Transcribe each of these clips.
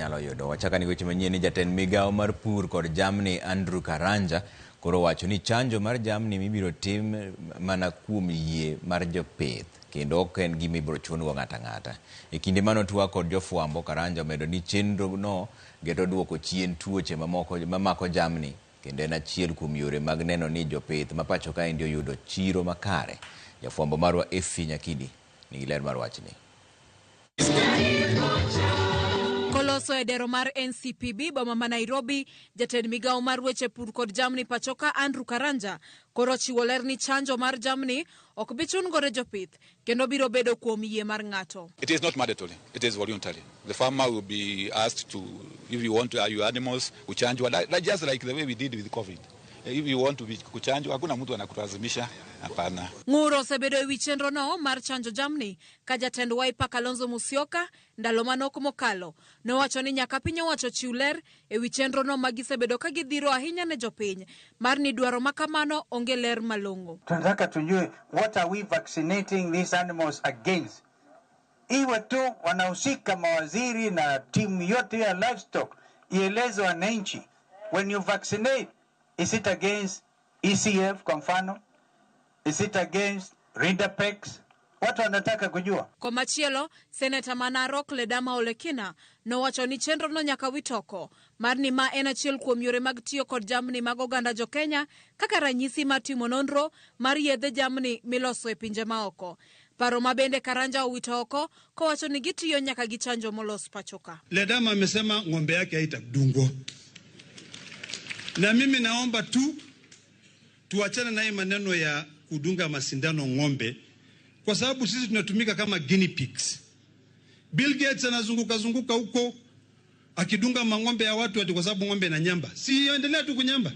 Inyalo yudo. Wachaka ni weche manyien ni jatend migawo mar pur kod jamni Andrew Karanja koro wacho ni chanjo mar jamni mibiro tim mana kuom yie mar jopith kendo ok en gima ibiro chun go ng'ato ang'ata. E kinde mane otwak kod jofwambo, Karanja omedo ni chenro no geto duoko chien tuoche mamoko mamako jamni kendo en achiel kuom yore mag neno ni jopith ma pacho kaendi oyudo chiro makare. Jafwambo marwa Effie Nyakidi nigi ler mar wachni. Koloso e dero mar NCPB boma ma Nairobi, jatend migawo mar weche pur kod jamni pachoka Andrew Karanja koro ochiwo ler ni chanjo mar jamni ok bi chun godo jopith kendo biro bedo kuom yie mar ng'ato. It is not mandatory, it is voluntary. The farmer will be asked to, if you want to, your animals kuchanjwa, just like the way we did with COVID. If you want to be kuchanjwa, hakuna mtu anakulazimisha, hapana. Ng'ur osebedo e wi chenro no mar chanjo jamni ka jatend Wiper Kalonzo Musyoka ndalo manok mokalo nowacho ni nyaka piny owacho chiw ler e wi chenro no ma gisebedo ka gidhiro ahinya ne jopiny mar ni dwaro ma kamano onge ler malong'o. Tunataka tujue what are we vaccinating these animals against. Iwe tu wanahusika mawaziri na timu yote ya livestock ieleze wananchi, when you vaccinate, is it against ECF kwa mfano? Is it against Rinderpest? Watu wanataka kujua. Komachielo, seneta ma Narok Ledama Olekina nowacho ni chenro no nyaka wit oko mar ni ma en achiel kuom yore mag tiyo kod jamni mag oganda jokenya kaka ranyisi mar timo nonro mar yedhe jamni miloso e pinje maoko. Paro ma bende Karanja owito oko kowacho ni gitiyo nyaka gi chanjo molos pachoka. Ledama amesema ng'ombe yake haitadungwa, na mimi naomba tu tuachane na hii maneno ya kudunga masindano ng'ombe, kwa sababu sisi tunatumika kama guinea pigs. Bill Gates anazunguka zunguka huko akidunga mang'ombe ya watu ati kwa sababu ng'ombe na nyamba. Si endelea tu kunyamba.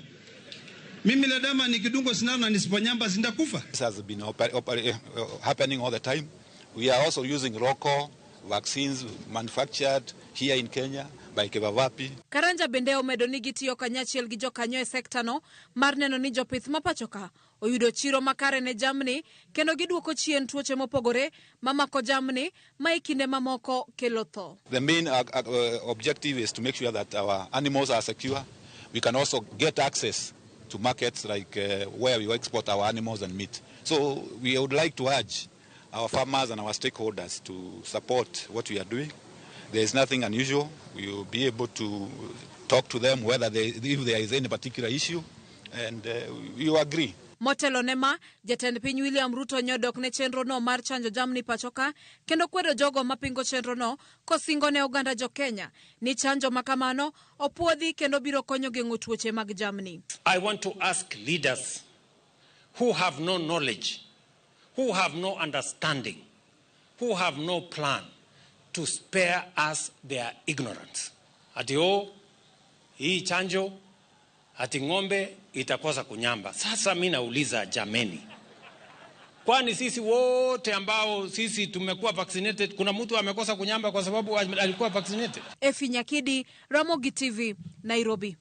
Mimi Ledama nikidungwa sindano na nisiponyamba sindakufa. This has been happening all the time. We are also using local vaccines manufactured here in Kenya by KEVEVAPI. Karanja bende omedo ni gitiyo kanyachiel gi jokanyo e sekta no mar neno ni jopith ma pachoka oyudo chiro makare ne jamni kendo giduoko chien tuoche mopogore mamako jamni ma e kinde mamoko kelo tho. The main objective is to make sure that our animals are secure. We can also get access to markets like where we export our animals and meat. So we would like to urge our farmers and our stakeholders to support what we are doing. There is nothing unusual. We will be able to talk to them if there is any particular issue, and we will agree. Motelo ne ma, jatend piny William Ruto nyodok ne chenro no mar chanjo jamni pachoka kendo kwedo jogo mapingo chenro no kosingo ne oganda jo Kenya ni chanjo makamano opuodhi kendo biro konyo geng'o tuoche mag jamni. I want to ask leaders who have no knowledge, who have no understanding, who have no plan to spare us their ignorance. Ati oh, hii chanjo ati ng'ombe itakosa kunyamba. Sasa mi nauliza jameni, kwani sisi wote ambao sisi tumekuwa vaccinated, kuna mtu amekosa kunyamba kwa sababu alikuwa vaccinated? Effie Nyakidi, Ramogi TV, Nairobi.